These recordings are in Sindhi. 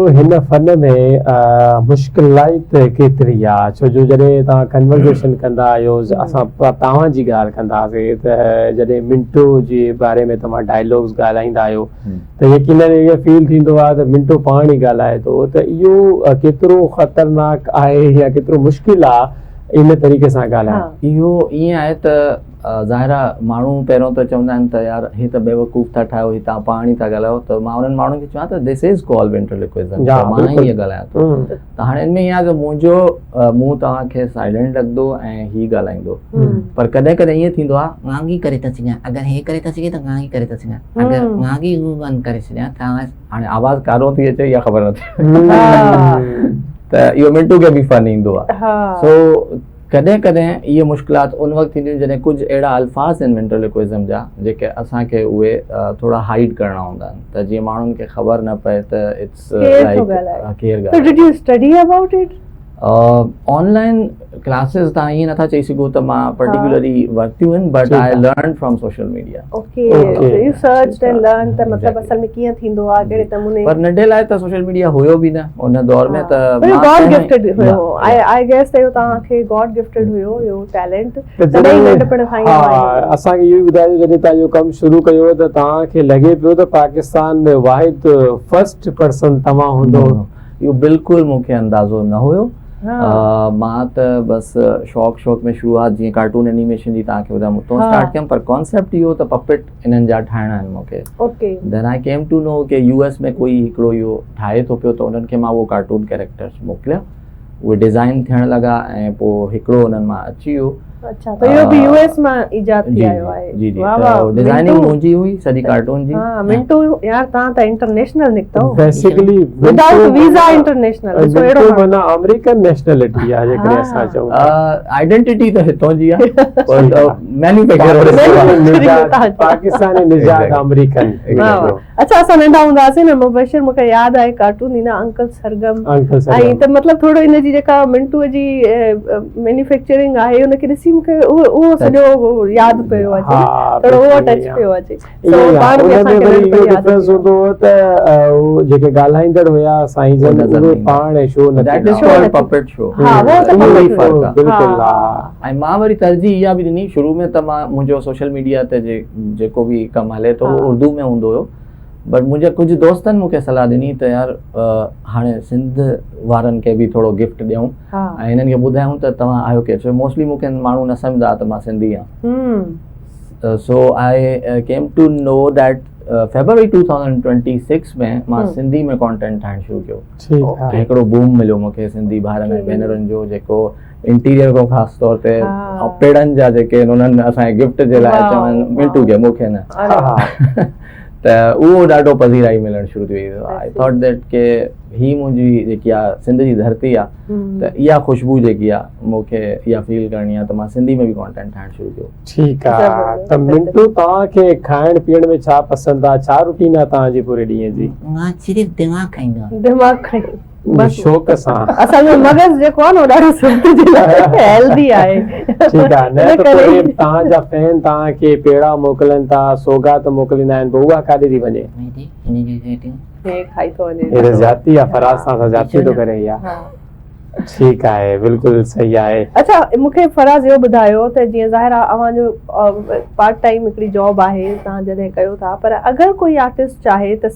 هن فن ۾ مشڪلات ڪيتري آ ڇو جو جڏهن توهان ڪنورزيشن ڪندا آهيو اسان توهان جي ڳالهه ڪنداسين ته جڏهن منٽو جي باري ۾ توهان ڊائلاگز ڳالهائيندا آهيو ته يقينن اهو فيل ٿيندو آهي ته منٽو پاڻ ئي ڳالهائي ٿو ته اهو ڪيترو خطرناڪ آهي يا ڪيترو مشڪل آ ان طريقي سان ڳالهائڻ. اهو ائين آهي ته ظاهر آ ماڻهو پهريون ته چوندا آهن ته يار هي ته بيوقوف ٿا ٺاهيو هي توهان پاڻ ئي ٿا ڳالهايو ته مان انهن ماڻهن کي چوان ته دس از ڪال وينٽرلوڪوئزم ته مان ئي ائين ڳالهايان ٿو ته هاڻي ان ۾ ائين آهي ته منهنجو منهن توهان کي سائلنٽ لڳندو ۽ هي ڳالهائيندو پر ڪڏهن ڪڏهن ائين ٿيندو آ مان ڪري ٿو سگهان اگر هي ڪري ٿو سگهي ته مان به ڪري ٿو سگهان اگر مان به هو بند ڪري ڇڏيان ته هاڻي آواز ڪارو ٿي اچي اها خبر نٿي ته اهو منٽو کي به فن ايندو آ سو ڪڏهن ڪڏهن اهي مشڪلات ان وقت ٿينديون آهن جڏهن ڪجهه اهڙا الفاظ آهن وينٽرلوڪوئزم جا جيڪي اسان کي اهي ٿورا هائيڊ ڪرڻا هوندا آهن ته جيئن ماڻهن کي خبر نه پئي ته it's like ڪير ڳالهائي. So did you study about it? Online classes تان ائين نٿا چئي سگهو ته مان پرٽيڪولرلي ورتيون آهن but I learn from social media. Okay you searched and learn ته مطلب اصل ۾ ڪيئن ٿيندو آهي ڪهڙي نموني. پر ننڍي لاء ته سوشل ميڊيا هيو به نه ان دور ۾ ته مان God gifted have I I guess ته اهو توهان کي گاڊ گفٽيڊ هيو اهو ٽيلنٽ تڏهن ئي ننڍپڻ کان ئي ها اسان کي اهو به ٻڌايو جڏهن توهان اهو ڪم شروع ڪيو ته توهان کي لڳي پيو ته پاڪستان ۾ واحد فرسٽ پرسن توهان هوندو. اهو بلڪل مون کي اندازو نه هيو مان ته بس شوق شوق ۾ شروعات جيئن ڪارٽون اينيميشن جي توهان کي ٻڌايم اتان اسٽارٽ ڪيم پر ڪانسيپٽ اهو ته پپٽ انهن جا ٺاهڻا آهن مون کي okay then I came to know K U S ۾ ڪوئي هڪڙو اهو ٺاهي ٿو پيو ته انهن کي مان اهو ڪارٽون ڪيريڪٽرس موڪليا اهي ڊزائن ٿيڻ لڳا ۽ پوء هڪڙو انهن مان اچي ويو. اڇا ته اهو به يو ايس مان ايجاد ٿي آيو آهي. جي جي ته ڊزائننگ منهنجي هئي سڄي ڪارٽون جي. ها منٽو يار توهان ته انٽرنيشنل نڪتؤ. بيسيڪلي ودائوٽ ويزا انٽرنيشنل ڏسو اهڙو منٽو معنيٰ آمريڪن نيشنلٽي آهي جيڪڏهن اسان چئون ته. آئيڊنٽيٽي ته هتون جي آهي پر مينوفيڪچر پاڪستاني نژاد آمريڪن. اڇا اسان ننڍا هوندا هئاسين نه مبشر مونکي ياد آهي ڪارٽون ايندا انڪل سرگم ۽ ته مطلب ٿورو ان جي جيڪا منٽو جي مينوفيڪچرنگ آهي ان کي ڏسي مونکي اهو اهو سڄو ياد پيو اچي ٿورو اهو ٽچ پيو اچي سو پاڻ به اسان کي ننڍپڻ ياد ڊفرنس هوندو هو ته جيڪي ڳالهائيندڙ هيا سائين جن اهي پاڻ شو نه that is called puppet show ها اهو ته پپٽ شو بلڪل ها ۽ مان وري ترجيح اها به ڏني شروع ۾ ته مان منهنجو سوشل ميڊيا تي جيڪو به ڪم هلي ٿو اهو اردو ۾ هوندو هيو بٽ منهنجا ڪجهه دوستن مون کي صلاح ڏني ته يار هاڻي سنڌ وارن کي به ٿورو گفٽ ڏيون ۽ هنن کي ٻڌايون ته توهان آهيو ڪير ڇو موسٽلي مون کي ماڻهو نه سمجهندا ته مان سنڌي آهيان so I came to know that February 2026 ۾ مان سنڌي ۾ ڪانٽينٽ ٺاهڻ شروع ڪيو هڪڙو بوم مليو مون کي سنڌي ڀائرن ۽ ڀينرن جو جيڪو انٽيريئر کان خاص طور تي پيڙن جا جيڪي انهن اسان کي گفٽ جي لاء چون منٽو کي مون کي نه ته اهو ڏاڍو پذيرائي ملڻ شروع ٿي وئي I thought that ڪي هي منهنجي جيڪي آ سنڌ جي ڌرتي آ ته اها خوشبو جيڪي آ مون کي اها فيل ڪرڻي آ ته مان سنڌي ۾ به ڪانٽينٽ ٺاهڻ شروع ڪيو. ٺيڪ آ ته منٽو توهان کي کائڻ پيئڻ ۾ ڇا پسند آ ڇا روٽين آ توهان جي پوري ڏينهن جي؟ مان صرف دماغ کائيندو آهيان. دماغ کائيندو. بس شوق سان. اسان جو مغز جيڪو آهي نه اهو ڏاڍو صحت جي لاء هيلدي آهي. ٺيڪ آهي نه ته پوء توهان جا فين توهان کي پيڙا موڪلن ٿا سوغات موڪليندا آهن پوء اها ڪاڏي ٿي وڃي؟ هي کائي ٿو وڃي. هي ته زيادتي آهي فراز سان زيادتي ٿو ڪري اها. ٺيڪ آهي بلڪل صحيح آهي. اڇا مون کي فراز اهو ٻڌايو ته جيئن ظاهر آهي اوهان جو پارٽ ٽائيم هڪڙي جاب آهي توهان جڏهن ڪيو ٿا پر اگر ڪوئي آرٽسٽ چاهي ته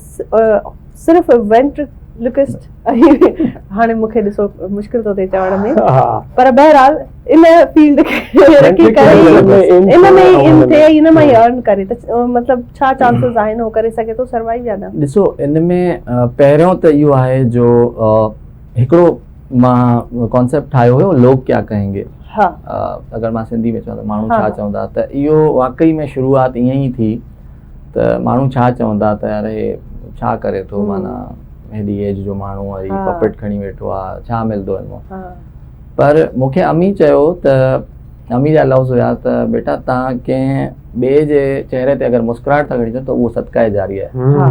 صرف وينٽرلوڪسٽ هاڻي مون کي ڏسو مشڪل ٿو ٿئي چوڻ ۾ پر بهرحال ان فيلڊ کي رکي ڪري ان ۾ ئي ان ٿئي ان مان ئي ارن ڪري ته مطلب ڇا چانسز آهن هو ڪري سگهي ٿو سروائيو يا نه؟ ڏسو ان ۾ پهريون ته اهو آهي جو هڪڙو مان ڪانسيپٽ ٺاهيو هيو لوگ ڪيا ڪهين گي اگر مان سنڌي ۾ چوان ته ماڻهو ڇا چوندا ته اهو واقعي ۾ شروعات ائين ئي ٿي ته ماڻهو ڇا چوندا ته يار هي ڇا ڪري ٿو معنيٰ هيڏي ايج جو ماڻهو وري پپٽ کڻي ويٺو آ ڇا ملندو هن مان پر مون کي امي چيو ته امي جا لفظ هيا ته بيٽا تان ڪنهن ٻئي جي چهري تي اگر مسڪراهٽ ٿا کڻي اچو ته اهو صدقه جاريه آهي.